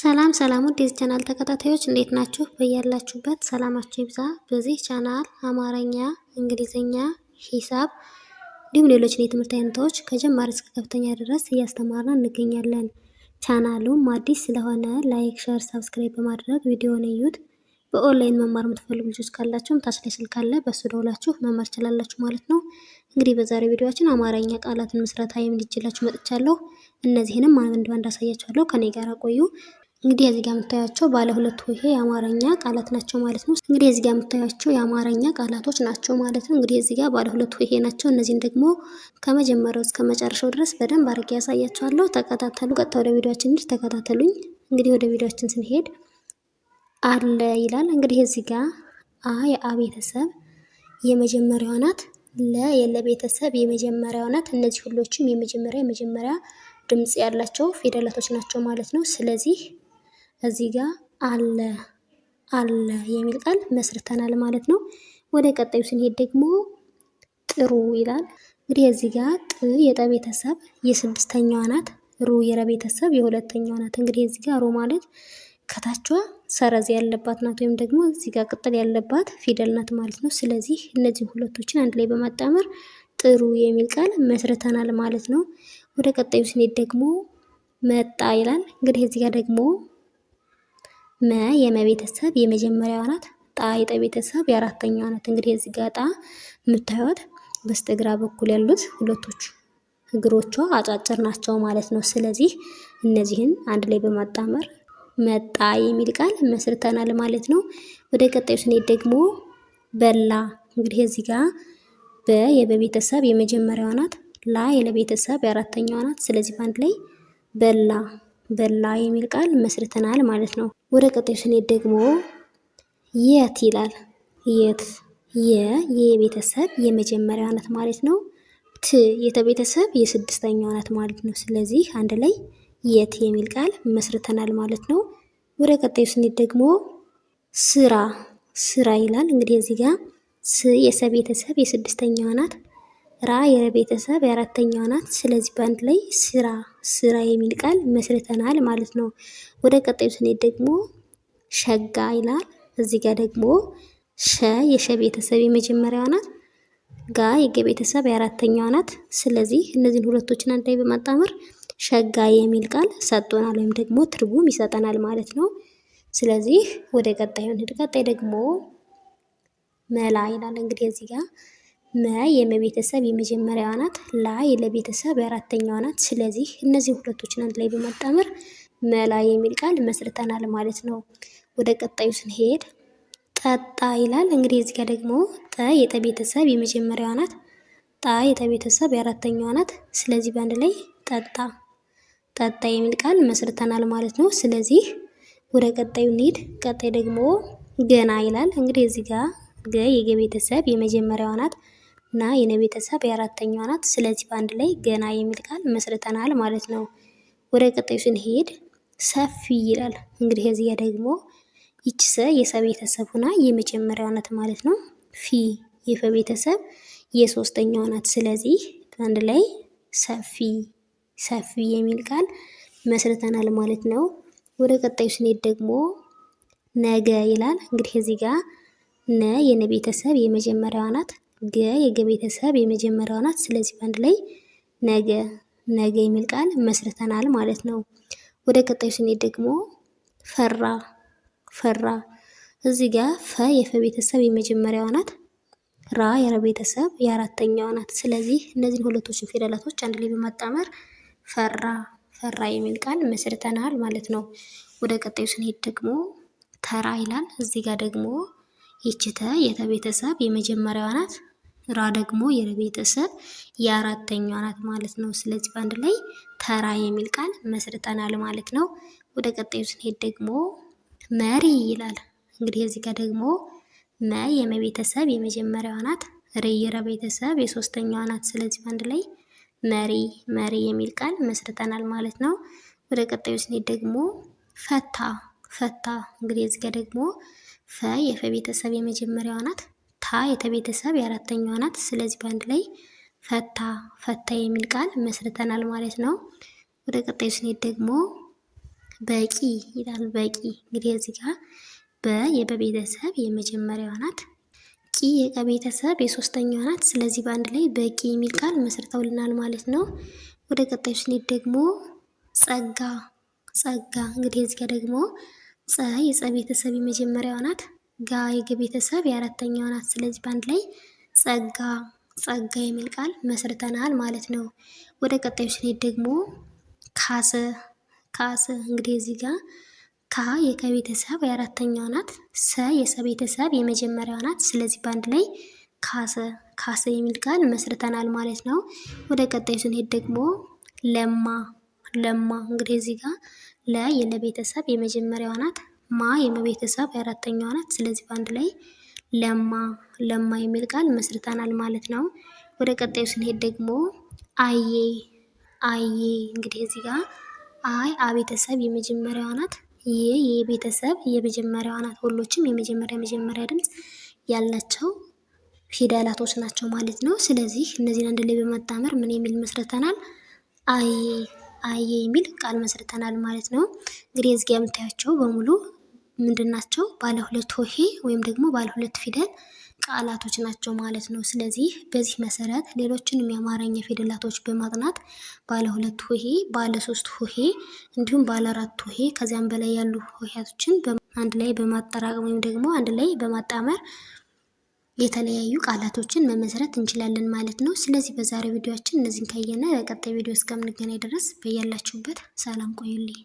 ሰላም ሰላም ውድ የዚህ ቻናል ተከታታዮች እንዴት ናችሁ? በያላችሁበት ሰላማችሁ ይብዛ። በዚህ ቻናል አማርኛ፣ እንግሊዝኛ፣ ሂሳብ እንዲሁም ሌሎችን የትምህርት አይነቶች ከጀማሪ እስከ ከፍተኛ ድረስ እያስተማርን እንገኛለን። ቻናሉም አዲስ ስለሆነ like፣ share፣ subscribe በማድረግ ቪዲዮውን እዩት። በኦንላይን መማር የምትፈልጉ ልጆች ካላችሁም ታች ላይ ስልክ አለ፣ በሱ ደውላችሁ መማር ትችላላችሁ ማለት ነው። እንግዲህ በዛሬው ቪዲዮአችን አማርኛ ቃላትን ምስረታ የሚል ይዤላችሁ መጥቻለሁ። እነዚህንም አንድ ባንድ አሳያችኋለሁ። ከኔ ጋር ቆዩ። እንግዲህ እዚህ ጋር የምታያቸው ባለ ሁለት ሆሄ የአማርኛ ቃላት ናቸው ማለት ነው። እንግዲህ እዚህ ጋር የምታያቸው የአማርኛ ቃላቶች ናቸው ማለት ነው። እንግዲህ እዚህ ጋር ባለ ሁለት ሆሄ ናቸው። እነዚህን ደግሞ ከመጀመሪያው እስከ መጨረሻው ድረስ በደንብ አድርጌ ያሳያችኋለሁ። ተከታተሉ። ቀጥታ ወደ ቪዲዮአችን እንሂድ። ተከታተሉኝ። እንግዲህ ወደ ቪዲዮአችን ስንሄድ አለ ይላል። እንግዲህ እዚህ ጋር አ የአ ቤተሰብ የመጀመሪያዋ ናት። ለ የለ ቤተሰብ የመጀመሪያዋ ናት። እነዚህ ሁሎችም የመጀመሪያ የመጀመሪያ ድምጽ ያላቸው ፊደላቶች ናቸው ማለት ነው። ስለዚህ እዚህ ጋር አለ አለ የሚል ቃል መስርተናል ማለት ነው። ወደ ቀጣዩ ስንሄድ ደግሞ ጥሩ ይላል። እንግዲህ እዚህ ጋር ጥ የጠ ቤተሰብ የስድስተኛዋ ናት። ሩ የረ ቤተሰብ የሁለተኛዋ ናት። እንግዲህ እዚህ ጋር ሩ ማለት ከታቿ ሰረዝ ያለባት ናት፣ ወይም ደግሞ እዚህ ጋር ቅጥል ያለባት ፊደል ናት ማለት ነው። ስለዚህ እነዚህ ሁለቶችን አንድ ላይ በማጣመር ጥሩ የሚል ቃል መስርተናል ማለት ነው። ወደ ቀጣዩ ስንሄድ ደግሞ መጣ ይላል። እንግዲህ እዚህ ጋር ደግሞ መ የመቤተሰብ የመጀመሪያዋ ናት። ጣ የጠ ቤተሰብ የአራተኛዋ ናት። እንግዲህ እዚህ ጋር ጣ የምታዩት በስተግራ በኩል ያሉት ሁለቶቹ እግሮቿ አጫጭር ናቸው ማለት ነው። ስለዚህ እነዚህን አንድ ላይ በማጣመር መጣ የሚል ቃል መስርተናል ማለት ነው። ወደ ቀጣዩ ስንሄድ ደግሞ በላ። እንግዲህ እዚህ ጋር በ የበቤተሰብ የመጀመሪያዋ ናት። ላ የለቤተሰብ የአራተኛዋ ናት። ስለዚህ በአንድ ላይ በላ በላ የሚል ቃል መስርተናል ማለት ነው። ወደ ቀጣዩ ስንሄድ ደግሞ የት ይላል። የት የ የቤተሰብ የመጀመሪያዋ ናት ማለት ነው። ት የተቤተሰብ የስድስተኛዋ ናት ማለት ነው። ስለዚህ አንድ ላይ የት የሚል ቃል መስርተናል ማለት ነው። ወደ ቀጣዩ ስንሄድ ደግሞ ስራ ስራ ይላል። እንግዲህ እዚህ ጋር ስ የሰ ቤተሰብ የስድስተኛዋ ናት። ራ የረቤተሰብ የአራተኛዋ ናት። ስለዚህ በአንድ ላይ ስራ ስራ የሚል ቃል መስርተናል ማለት ነው። ወደ ቀጣዩ ስንሄድ ደግሞ ሸጋ ይላል። እዚህ ጋር ደግሞ ሸ የሸ ቤተሰብ የመጀመሪያዋ ናት። ጋ የገ ቤተሰብ የአራተኛዋ ናት። ስለዚህ እነዚህን ሁለቶችን አንድ ላይ በማጣመር ሸጋ የሚል ቃል ሰጥቶናል ወይም ደግሞ ትርጉም ይሰጠናል ማለት ነው። ስለዚህ ወደ ቀጣዩ እንሂድ። ቀጣይ ደግሞ መላ ይላል። እንግዲህ እዚህ ጋር መ የመቤተሰብ የመጀመሪያዋ ናት። ላ የለቤተሰብ የአራተኛዋ ናት። ስለዚህ እነዚህ ሁለቶችን አንድ ላይ በማጣመር መላ የሚል ቃል መስርተናል ማለት ነው። ወደ ቀጣዩ ስንሄድ ጠጣ ይላል። እንግዲህ እዚህ ጋር ደግሞ ጠ የጠ ቤተሰብ የመጀመሪያዋ ናት። ጣ የጠ ቤተሰብ የአራተኛዋ ናት። ስለዚህ በአንድ ላይ ጠጣ ጠጣ የሚል ቃል መስርተናል ማለት ነው። ስለዚህ ወደ ቀጣዩ እንሂድ። ቀጣይ ደግሞ ገና ይላል። እንግዲህ እዚህ ጋር ገ የገ ቤተሰብ የመጀመሪያዋ ናት እና የነ ቤተሰብ የአራተኛዋ ናት። ስለዚህ በአንድ ላይ ገና የሚል ቃል መስርተናል ማለት ነው። ወደ ቀጣዩ ስንሄድ ሰፊ ይላል። እንግዲህ እዚህ ጋር ደግሞ ይች ሰ የሰ ቤተሰብ ሆና የመጀመሪያዋ ናት ማለት ነው። ፊ የፈ ቤተሰብ የሶስተኛዋ ናት። ስለዚህ በአንድ ላይ ሰፊ ሰፊ የሚል ቃል መስርተናል ማለት ነው። ወደ ቀጣዩ ስንሄድ ደግሞ ነገ ይላል። እንግዲህ እዚህ ጋር ነ የነ ቤተሰብ የመጀመሪያዋ ናት። ገ የገ ቤተሰብ የመጀመሪያዋ ናት። ስለዚህ በአንድ ላይ ነገ ነገ የሚል ቃል መስርተናል ማለት ነው። ወደ ቀጣዩ ስንሄድ ደግሞ ፈራ ፈራ። እዚህ ጋር ፈ የፈ ቤተሰብ የመጀመሪያዋ ናት። ራ የረ ቤተሰብ የአራተኛዋ ናት። ስለዚህ እነዚህን ሁለቶችን ፊደላቶች አንድ ላይ በማጣመር ፈራ ፈራ የሚል ቃል መስርተናል ማለት ነው። ወደ ቀጣዩ ስንሄድ ደግሞ ተራ ይላል። እዚህ ጋር ደግሞ ይች ተ የተ ቤተሰብ የመጀመሪያዋ ናት። ራ ደግሞ የረ ቤተሰብ የአራተኛዋ ናት ማለት ነው። ስለዚህ በአንድ ላይ ተራ የሚል ቃል መስርተናል ማለት ነው። ወደ ቀጣዩ ስንሄድ ደግሞ መሪ ይላል። እንግዲህ እዚህ ጋር ደግሞ መ የመቤተሰብ የመጀመሪያዋ ናት። ር የረ ቤተሰብ የሶስተኛዋ ናት። ስለዚህ በአንድ ላይ መሪ መሪ የሚል ቃል መስርተናል ማለት ነው። ወደ ቀጣዩ ስንሄድ ደግሞ ፈታ ፈታ። እንግዲህ እዚህ ጋር ደግሞ ፈ የፈ ቤተሰብ የመጀመሪያዋ ናት። ታ የተቤተሰብ የአራተኛዋ ናት። ስለዚህ በአንድ ላይ ፈታ ፈታ የሚል ቃል መስርተናል ማለት ነው። ወደ ቀጣዩ ስንሄድ ደግሞ በቂ ይላል። በቂ እንግዲህ እዚህ ጋር በ የበቤተሰብ የመጀመሪያዋ ናት። ቂ የቀ ቤተሰብ የሶስተኛዋ ናት። ስለዚህ በአንድ ላይ በቂ የሚል ቃል መስርተውልናል ማለት ነው። ወደ ቀጣዩ ስንሄድ ደግሞ ጸጋ ጸጋ እንግዲህ እዚህ ጋር ደግሞ ጸ የጸ ቤተሰብ የመጀመሪያዋ ናት። ጋ የገ ቤተሰብ የአራተኛዋ ናት። ስለዚህ በአንድ ላይ ጸጋ ጸጋ የሚል ቃል መስርተናል ማለት ነው። ወደ ቀጣዩ ስንሄድ ደግሞ ካሰ ካሰ እንግዲህ እዚህ ጋር ካ የከቤተሰብ የአራተኛዋ ናት። ሰ የሰ ቤተሰብ የመጀመሪያዋ ናት። ስለዚህ በአንድ ላይ ካሰ ካሰ የሚል ቃል መስርተናል ማለት ነው። ወደ ቀጣዩ ስንሄድ ደግሞ ለማ ለማ እንግዲህ እዚህ ጋር ለ የለቤተሰብ የመጀመሪያዋ ናት። ማ የመቤተሰብ የአራተኛዋ ናት። ስለዚህ በአንድ ላይ ለማ ለማ የሚል ቃል መስርተናል ማለት ነው። ወደ ቀጣዩ ስንሄድ ደግሞ አዬ አዬ እንግዲህ እዚህ ጋር አይ አቤተሰብ የመጀመሪያዋ ናት። ይህ የቤተሰብ የመጀመሪያዋ ናት። ሁሎችም የመጀመሪያ መጀመሪያ ድምፅ ያላቸው ፊደላቶች ናቸው ማለት ነው። ስለዚህ እነዚህን አንድ ላይ በማጣመር ምን የሚል መስርተናል? አዬ አዬ የሚል ቃል መስርተናል ማለት ነው። እንግዲህ እዚህ ጋር የምታያቸው በሙሉ ምንድን ናቸው? ባለ ሁለት ሆሄ ወይም ደግሞ ባለ ሁለት ፊደል ቃላቶች ናቸው ማለት ነው። ስለዚህ በዚህ መሰረት ሌሎችንም የአማርኛ ፊደላቶች በማጥናት ባለ ሁለት ሆሄ፣ ባለ ሶስት ሆሄ እንዲሁም ባለ አራት ሆሄ ከዚያም በላይ ያሉ ሆሄያቶችን አንድ ላይ በማጠራቀም ወይም ደግሞ አንድ ላይ በማጣመር የተለያዩ ቃላቶችን መመስረት እንችላለን ማለት ነው። ስለዚህ በዛሬው ቪዲዮአችን እነዚህን ካየነ በቀጣይ ቪዲዮ እስከምንገናኝ ድረስ በያላችሁበት ሰላም ቆዩልኝ።